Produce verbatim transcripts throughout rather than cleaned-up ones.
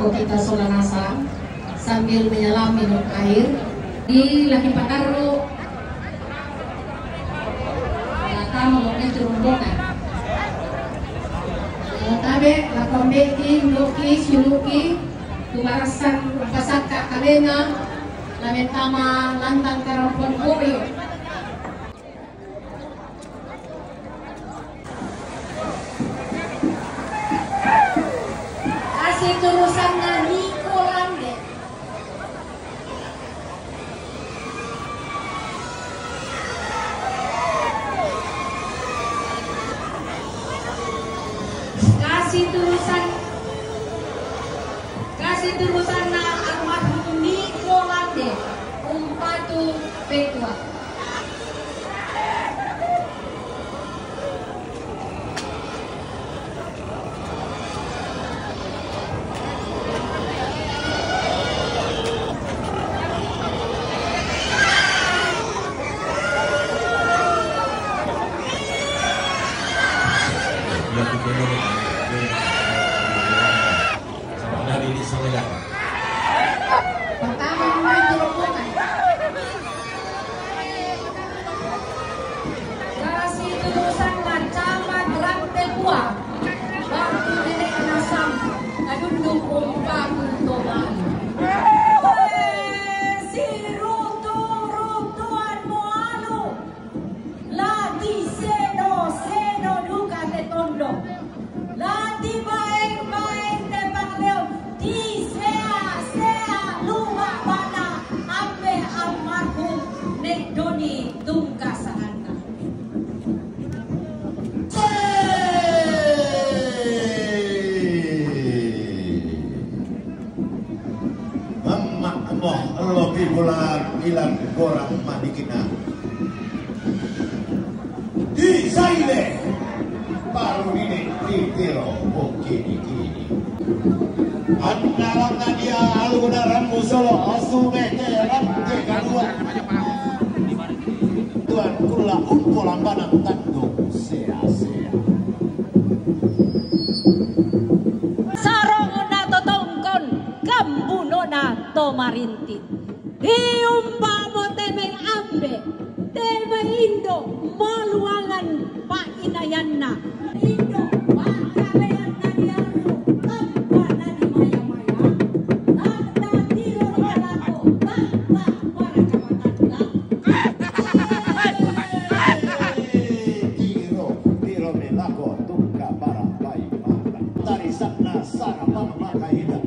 Kita sola nasang sambil menyelam minum air. Di laki patarru. Latamu itu rombongan. Tabe, lakon beki, ndoki, siuluki, tu marassan pasakka kalena, lamentama lantang karampon koyo. Kasi turusanna Niko Lande. Kasi turusan, kasi turusanna almarhum Niko Lande, umpatu petua. Sama ada di desa Medan. Pertama, memang itu rombongan. Kasi turusanna Camat Rantepua, batu nenek nasang, adunnu umpaku to malu. Sirutu-rutuan mualu. La diseno-seno duka te tondo. La dibaeng-baeng te pangleo, disea-sea luma bana ambe almarhum Nek Doni tungka sanganna. Mamma mo lopi bulan ilang gorang madikina. Disaile parunine titiro mukkini-kini. Annalangna dia aluna rammu solo asu mete rante kadua. Tuan kulla umpo lambanang tandung sea-sea. Sarongna to tongkon, kambunona to marinti. Iumpamo te mai ambe, te mai indo, maluangan painayanna. Indo, pa'kameanna diarru, tampana dimaya-maya, tanda tiro ri kalako, tanda para kamatanda. Tiro, tiro melako, tungka barang bai, barang. Tarisanna sarapang makaida.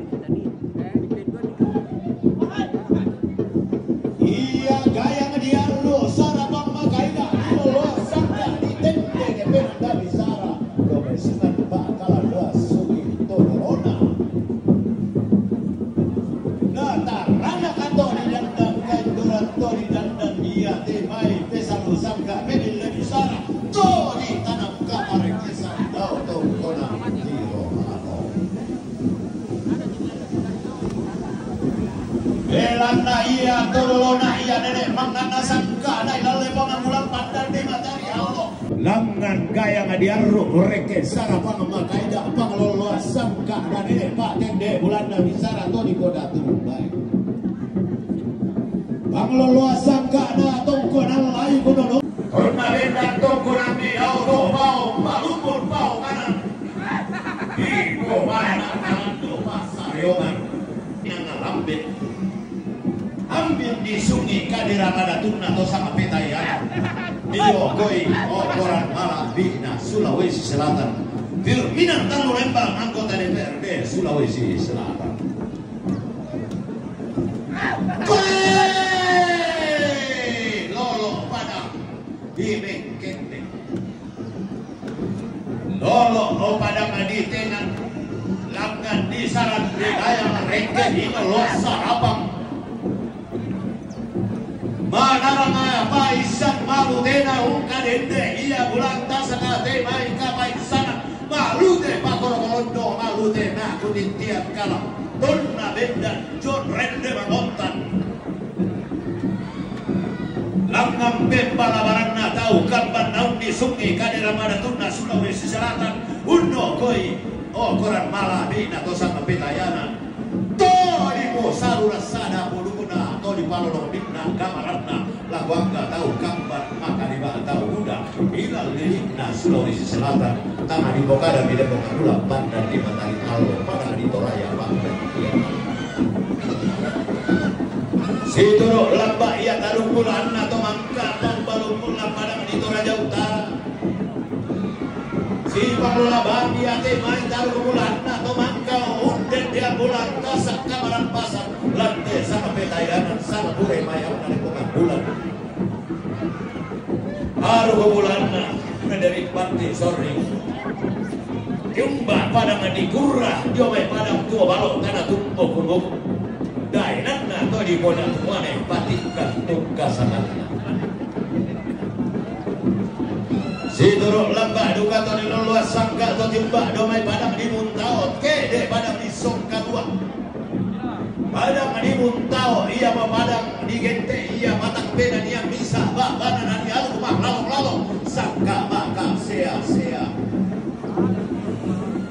Ia gayang diallo sarapang makaida, ilolo sangka ditende de penanda bisara, dobe sinan bakala dua sugi todorona. Na tarana kato didandang, kanjuran to didandang, ia te mai pesalu sangka medin lebih sara, to ditanam kaparekesan dau tongkona tiro mano. Belanna ia todolona ia nene manganna sangka nai lalle pangambulan pandang de matari Allah. Langngan gayang diarru rekke sarapang makaida pangloloa sangka nene patende bulanna bisara to di koda tumbai. Pangloloa sangka na tongkonan lai kunono. Tonna benda tongkonan di dau to pao, malupun pao kanan. Iko mana kanan to passareongan. Nang lambe. Ambing di Sungi Kadera Madatunna to sama petaya. Iyo koi okoran mala bina Sulawesi Selatan. Firminan Talu Lembang, anggota D P R D Sulawesi Selatan. Koi lolo pada di Mengkendek. Lolo o padang di tengan, langngan di saran di dayang rekke di loa sarapang. Manarang paissan malu tena ungka dende ia bulan tasaka te mai ka paissana malu te pakoro kolondo malu te naku tintian kalam tonna bendan jon rende mangontan. Langngan pembalabaranna tau kamban naung di Sungi Kadera Madatunna Sulawesi Selatan, unno koi okoran mala bina to sama petayana. Sada puduna to dipalolombinna kamaranna, lakuangka tau kamban maka diba tau uda, ilal lilikna Sulawesi Selatan, tama dipokada milebong adulang pandan di matali allo, pada di Toraya pandan. Situru lamba ia tarungkulanna to mangka pangbalumpunna padang di Toraja Utara. Sipanglola bandi ate mai taru bulanna to mangka unden dia bulan kasak kamaran pasar lante sama petayanan sama pure mayam dari bukan bulan. Aru bulanna dari panti sorry. Jumba padang di gurah, jomai padang tua balok tanah tumpuk kumbuk. Dainanna to di boda tuane patikkan tungkasananna. Situru lamba duka to diloloas sangka to jumba domai padang di Muntaot, kede padang di Songkalua. Padang di Muntaot, ia ma padang di Gente, ia matang pena nia misa, ba bana nani alu mah lalong-lalong, sangka maka sea-sea.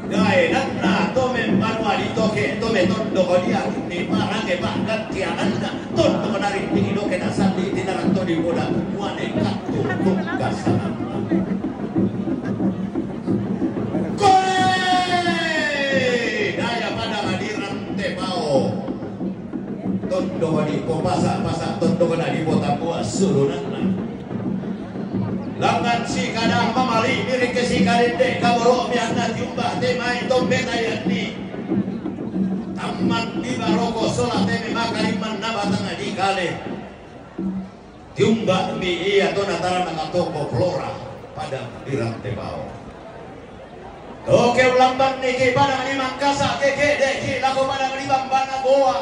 Daenanna to membanua ditoke to metondo kodia ni parage panggantiananna. Tonto nari tinggi doke nasandi tinarang to di boda muane katu tungkasananna. Koe! Daya pada hadiran tepao. Tonto di popasa-pasa tonto kena di bota buah surunanna. Langan si kadang mamali miring ke si kadende kaboro mianna jumba temai tombe tayani. Tamman di baroko sola teme makariman nabatang di kale. Tiumba mi ia to natarana katoko Flora padang di Rantebao. Toke ulambang niki padang di Mangkasa keke deki lako padang di Bambana Goa.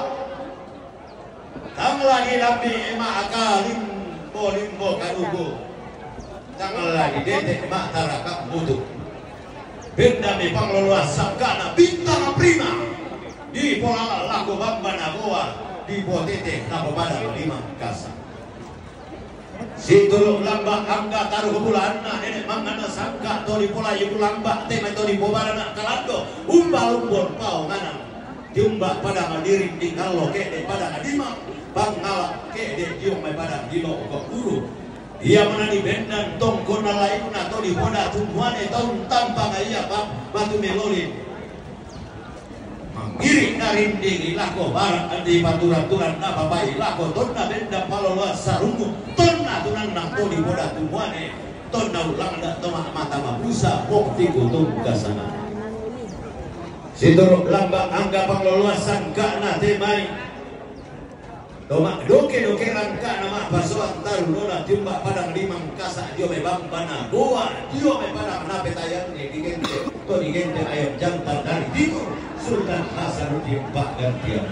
Tangla di lambi ema aka limbo limbo kaduku. Tangla di dete ma taraka mutu. Benda mi pangloloa sakana bintang prima. Di polala lako Bambana Goa di potete lako padang di Mangkasa. Situru lamba angga taru bulanna nene mangana sangka to di pola ibu lamba tema to di bobarana kalando umba lumbon pao nganang. Tiumba pada madiring di kalo kede pada ngadima pangala kede tiung mai pada dilo ko guru. Ia mana di bendan tongkona laina to di poda tumuane taun tampa ia pa batu melolin. Mangiri narinding ilako barak di paturan-turan napapai ilako tonna benda paloloa sarungu tonna tunang nang to di poda tumuane tonna ulang da toma mata mabusa bokti kutung kasana. Situruk lambang angga pangloloa sangkana temai. Toma doke-doke rangkana ma pasoan taru nona tiumba padang limang kasa dio me bambana goa dio me padang nape tayangne digente to digente ayam jantan dari timur Sultan Hasanuddin Pak Gantian.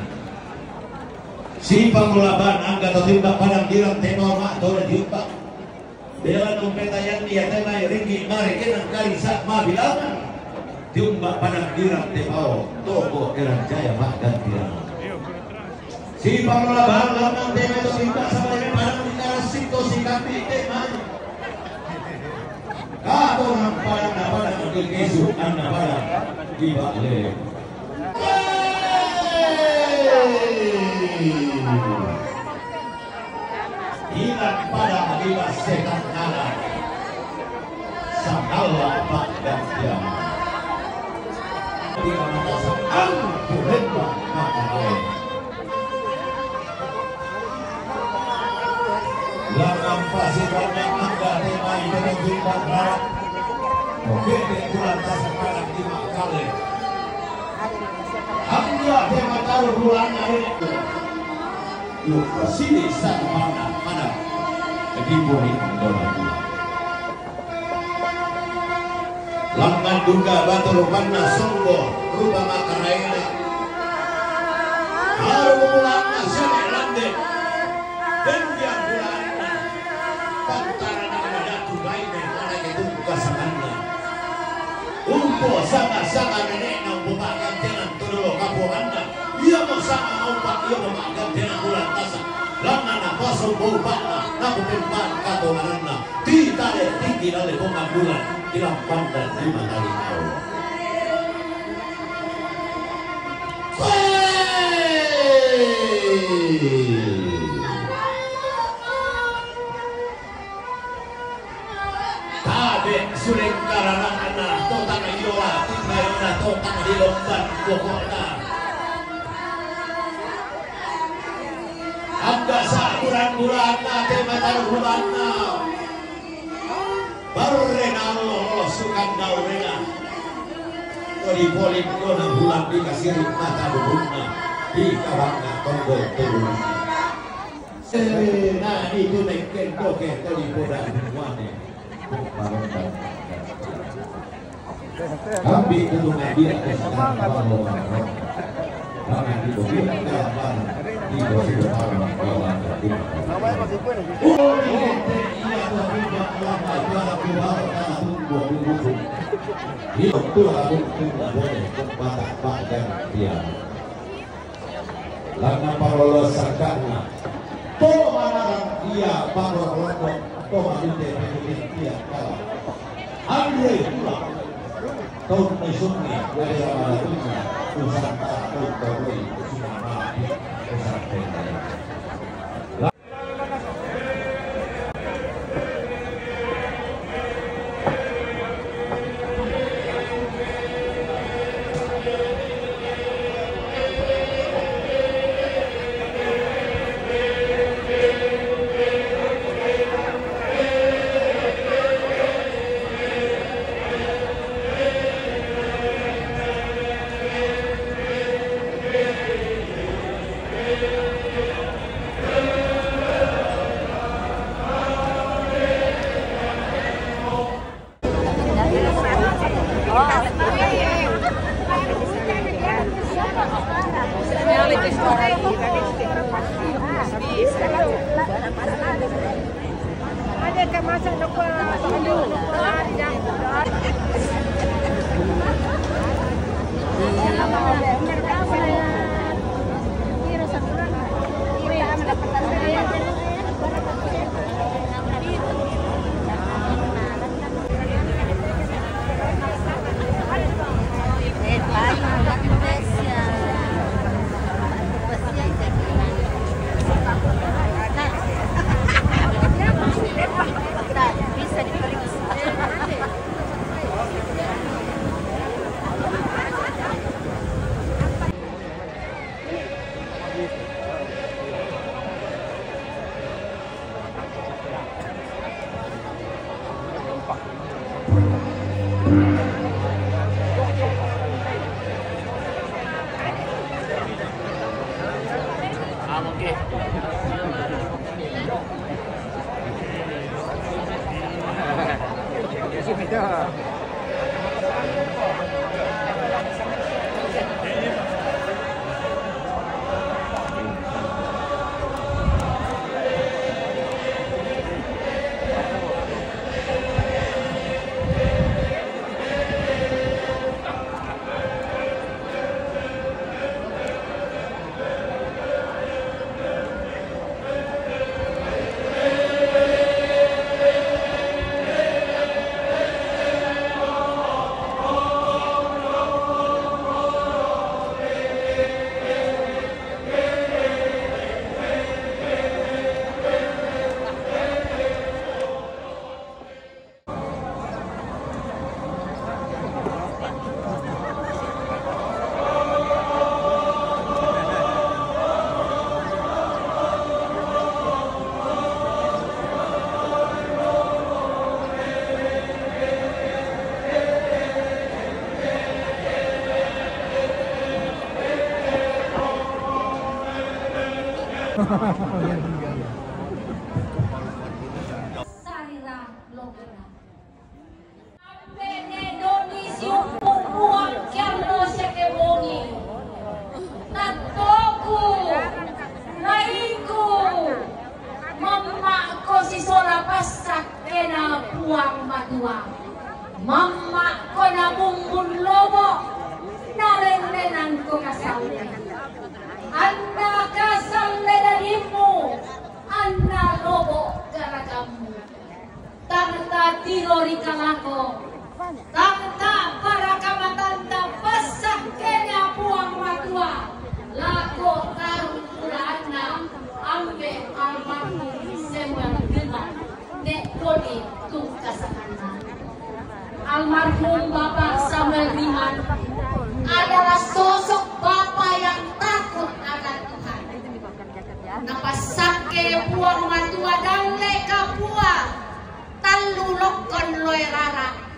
Si pangulaban angga to tiumba padang dirang tenor ma to tiumba. Bela numpetayan ia temai ringgi mari kenang kari sa mabilangan. Tiumba padang dirang tepao toko erang jaya ma gantian. Si pangula bang lamang temai to tiumba sama temai padang di karas sito si kambi temai. Kato nang padang na padang di kesu anna padang di bale. Ilan pada malibat setan ngalah. Sangkala pak dan tiang. Di mata setan puhenda mata lain. Lanang pasi banyak angga temai dengan jumpa larat. Oke, di bulan tasakaran di Makale. Angga tema taruh bulan hari. Yuk, sini sana mana, mana. Di bumi dona. Langan duka batur panna songgo rupa makaraina. Haru bulanna sene lande. Denja bulanna. Pantara na datu baine mana itu kasanganna. Umpo sanga-sanga nenekna umpo pagantian tudolo kaponganna. Ia mo sanga umpa ia mo pagantian bulan tasa. Langan na paso umpo upana na kupempan kaponganna. Titale tinggi lale pongan bulan, tilampandan di matali awa. Hei! Tabe' suleng karara'na, totang iyola tinggalna, totang dilomban boko'na. Angga sa buran-buranna, te mataruhuranna. Barrena Allah, Allah sukan daurena. Kodi poling dona bulan dikasirin mata bubunna, di kabangna tonggol turunna. Sena itu nekken toke kodi poda muane. Ambil ketua dia ke sekarang. Lanna parolosakkanna to manarang ia pangorok-orok to manute pengikut ia kalah. Andre pula. Taun maisunna, daerah Malatunga, Nusantara, taun taunna, Sumatra, Nusantara. Sarira logena. Ampene doni siumpu' Puang ke allo siaga bongi. Tattoku, laiku, mamma'ko sisola passakkena Puang Matua. Mamma'ko nabumbung lobo', narenrenangko kasalle. Anna kasalle dagimmu, anna lobo' garagammu. Tang tatiro ri kalako, tang ta'baraka matanta passakkena Puang Matua lako tarung puraanna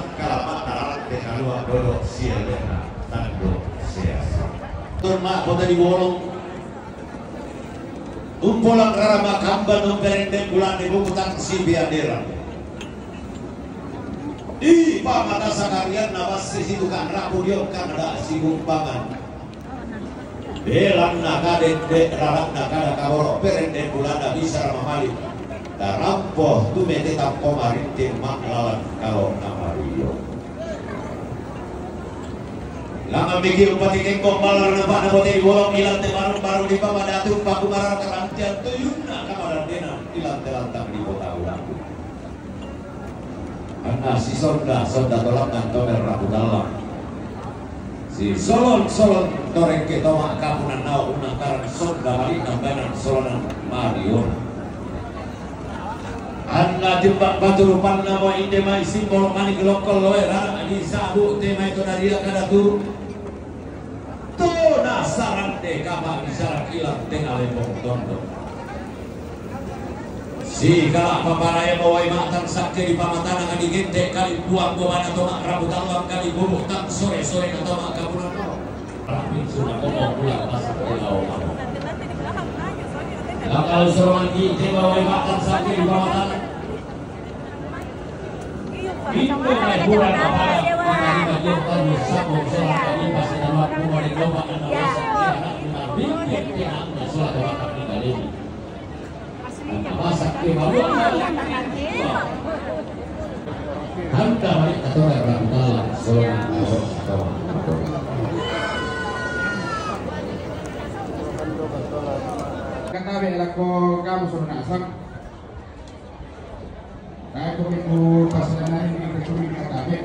sangkala mata rante kalua dodo sielena tando seasa. Tun ma kota di bolong. Umpolang rara makamban memperendek bulan di bukutang si biadera. Di pamata sakarian nabas si situ kan rapu diok kan ada si bumpangan. Belanna kadende, ralanna kada kaboro, perende bulana bisa mamali. Tarampo tumete tampo marinting maklawan kalo namario. Langan miki upati kengkong balar nampak nabote di bolong ilang te barung-barung di pamadatu paku marar karantian tuyunna kamarandena ilang te lantang di kota ulang. Anna si sonda, sonda tolangan tomer rapu dalam. Si solon, solon toreng ke toma kapunan nao unang karang sonda mali nambanan solonan marion. Anna jembak batu rupanna mo inde mai simbol mani gelokkol loe rara di sabu te mai tonaria kada turu. Tona sarande kama bicara kilang tengah lembong tondok. Si kala paparae mawai matang sakke di pamatana kali gente kali buang bobana toma rabu tallang kali bubuk tang sore-sore na toma kapunan. Rapi sudah pokok pulang pasang ke lawan. Lakal seorang di tema wai matang sakke di pamatana. Katabe lako kamu suruh nasak. Tae ko minggu pasenai ni kecuri katabe.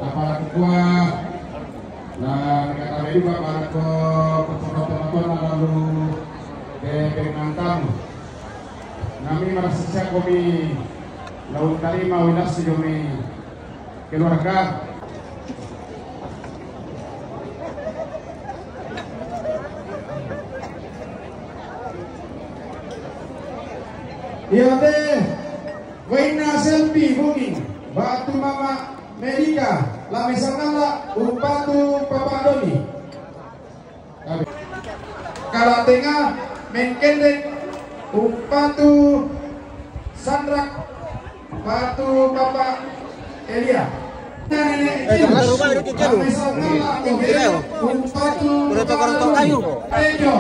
Apalagi kuah. Nah, katabe juga para ko penonton lalu bebek nantang. Nami merasa siap komi laut tarima wilas si komi keluarga. Iya te, wainna selfie bumi, batu mama Medika, lame sangala, umpatu papa Doni. Kala tenga mengkendek umpatu sanrak patu papa Elia. Eh, karena rumah ini kecil. Umpatu kayu. Ejo.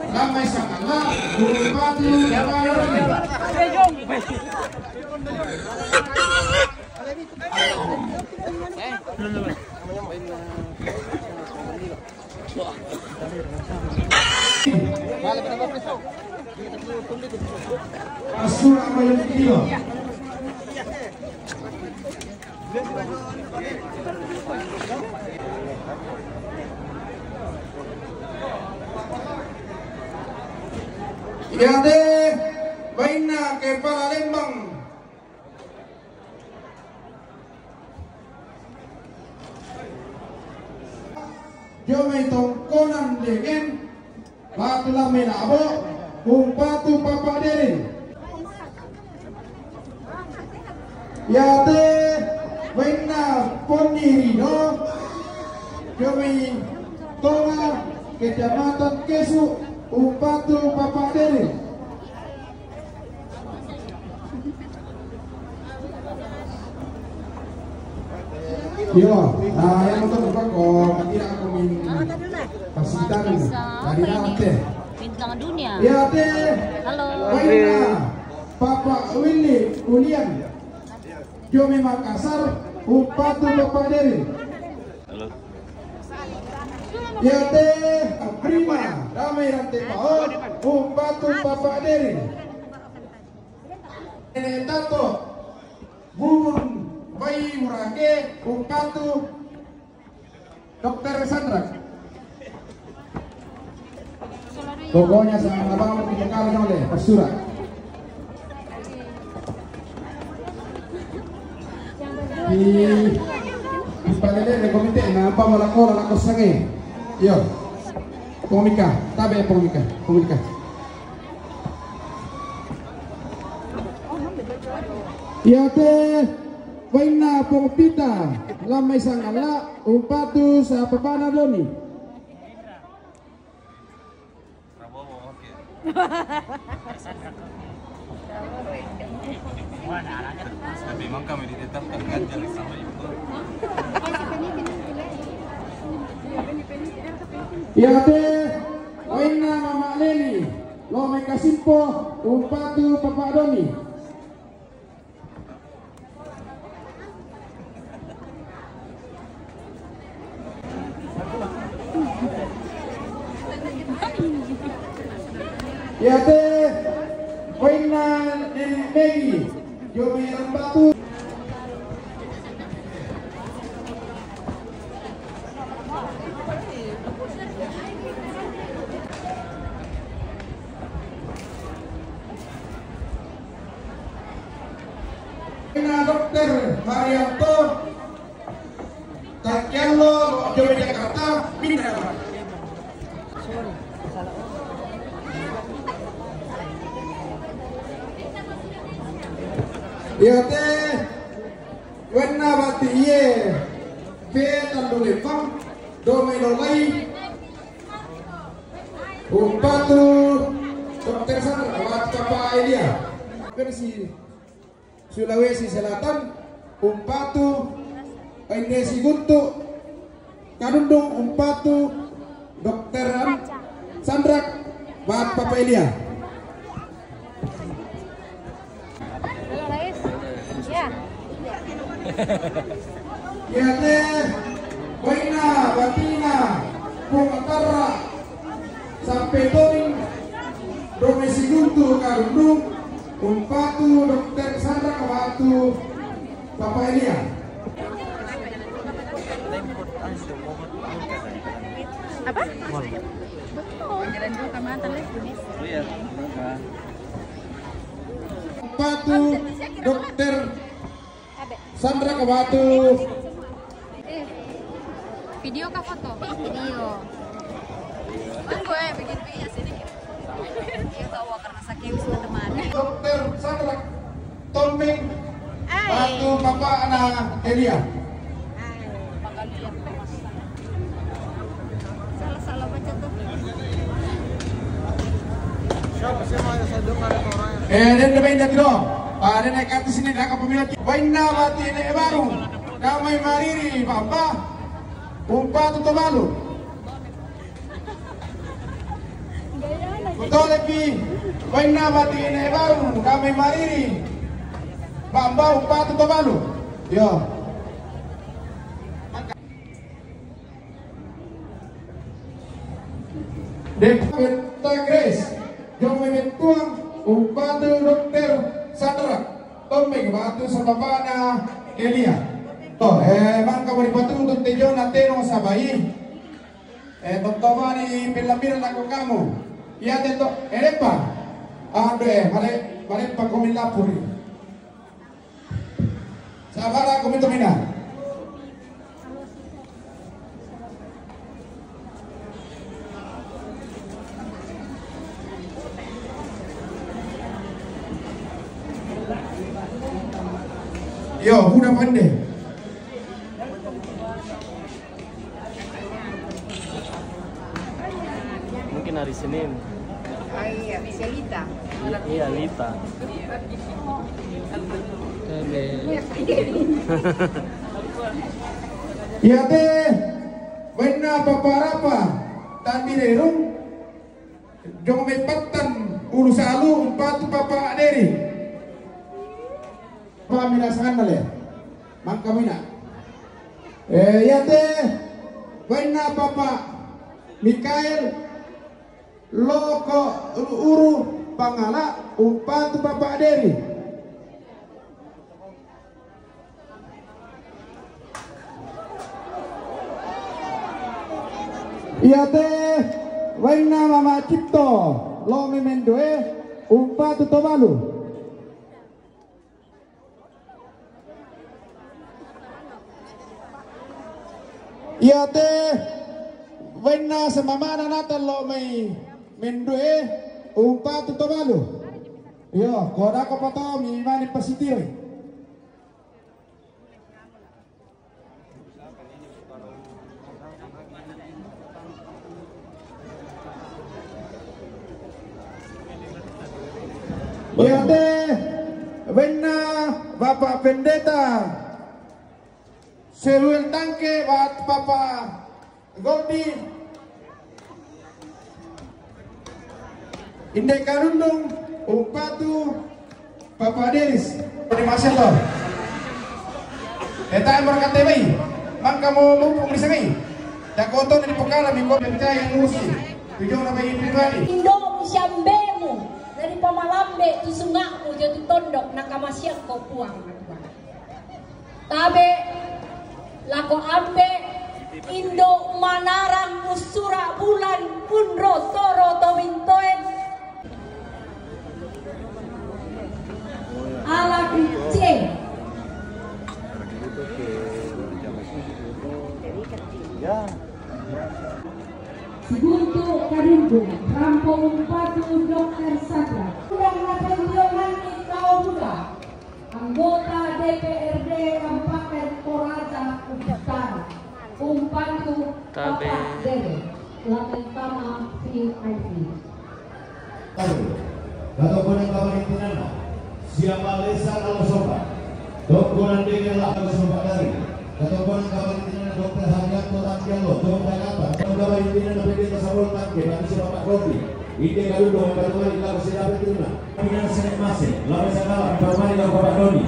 Lama isang anak umpatu papa Elia. Iya te, bainna kepala lembang. Dio mai tongkonan dengeng, batu lame labo, umpatu papa dere. Iya te, wainna ponni rino, dio mai tonga, kecamatan Kesu, umpatu papa dere. Yo, nah, yang nonton bukan kok, tidak aku min pasitan dari nanti. Bintang dunia. Ya te. Halo. Baina, Papa Willy Ulian. Jomi Makassar, umpatu Papa Deri. Halo. Iate prima, Damai Rante Pao, umpatu Papa Deri. Nene Tato, Bubun Bai Murake, umpatu Dokter Sandra. Pokoknya sama abang kita kalau nyole, pasura. Di, di palele le komite na apa malako la kosange. Yo. Pomika, tabe pomika, pomika. Iate waina pongpita, lamai sangala, umpatu sa papana doni. Tapi memang kami ditetapkan ganjar sama ibu. Iate waina mama Leni, lo mai kasimpo, umpatu papa doni. Iate waina Nene Megi, yo mai rambatu. Ina Dokter Marianto, takian lo, lo jowe Jakarta, pindah. Iate, waina bati iye, pe tandu lepang, do mai lolai, umpatu, Dokter Sandra, waktu Papa Elia. Versi Sulawesi Selatan, umpatu, Indesi Guntu, Kadundung, umpatu, Dokter Sandra, Bapak Elia. Halo, Rais. Ya. Iate, waina, batina, pung atara, sampe toning, do mai siguntu Kadundung, umpatu Dokter Sandra, umpatu Papa Elia. Apa? Jalan dulu ke Mantan, Le. Umpatu Dokter Sandra, umpatu. Eh, video kah foto? Video. Tunggu, eh, bikin video sini. Dia tahu karena saking sudah teman. Dokter Sandra, Tombing, umpatu Papa Ana Elia. Salah-salah baca tuh. Eh, den de benda tiro. Pada naik kati sini, nak apa mila. Waina bati ne baru. Damai mariri, Papa. Umpatu Tobalu. Betul, Epi. Waina bati ne baru. Damai mariri. Papa, umpatu Tobalu. Yo. Depta Grace, jong me betuang, umpatu Dokter Sandra, Tombing, umpatu Sababana Elia. To, eh, mangka mo dipatuntut te jona tenong sabai. Eh, tontobani pelamiran lako kamu. Iate to, eh, lepa. Ando, eh, male, male pa komin lapuri. Sabara, komento mina. Yo, udah pandai. Mungkin hari Senin. Ah, iya, bisa Lita. I-, iya, Lita. Iate, waina paparapa, tandi derung, jong me pattan, ulu salu, umpatu Papa Deri. Pamina sangan male. Mangka mina. Eh, iate, waina Papa Mikael Loko Uru Pangala, umpatu Papa Deri. Iate wainna Mama Cipto, lo memendue, umpatu Tobalu. Iate wainna samamana Natal lo mai mendue, umpatu Tobalu. Iyo, kodako poto mi mani pasitioi. Iate wainna Bapak Pendeta Seluel Tangke, Bapak Goldi. Inde karundung, umpatu Papa Deris. Terima kasih, Lord. Eta berkat tebei. Mangka mo mumpung di sini. Takoto di pekara minggu percaya ngurusi. Tujuan apa ini pribadi? Indo siambemu dari pamalambe tu sungakmu jatuh tondok, nakamasiak ko puang. Tabe lako ambe, indo manarang usura bulan unro soro towintoen. Ala C. Siguntu kadungku, rampo umpatu dokter Sadra. Udah ngapain dia mandi kau budak? Anggota D P R D Kabupaten Toraja Utara, umpatu Tabe. Bapak Dere, Lamentama V I P. Katongkonan kamarintinanna, siapa lesa kalau sobat. Tongkonan dengan lah kalau sobat dari. Katongkonan kamarintinanna dokter Haryanto Tantialo, Tong Jakarta. Katongkonan kamarintinanna Pendeta Samuel Tangke, Bani Bapak Robi. Inde kadudu, Bapak Robi, lalu siapa itu, nah? Pinang Senek Mase, lama sangala, empat mani lagu Bapak Doni.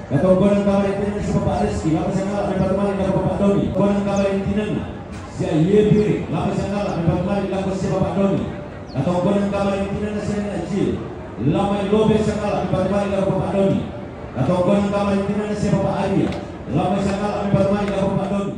Katongkonan kamarintinanna si Bapak Reski, lama sangala, empat mani lagu Bapak Doni. Konan kamarintinanna, si Aye Pire, lama sangala, empat mani lagu si Bapak Doni. Katongkonan kamarintinanna si Aye Najil, lama lobe sangala, empat mani lagu Bapak Doni. Katongkonan kamarintinanna si Bapak Adia, lama sangala, empat mani lagu Bapak Doni.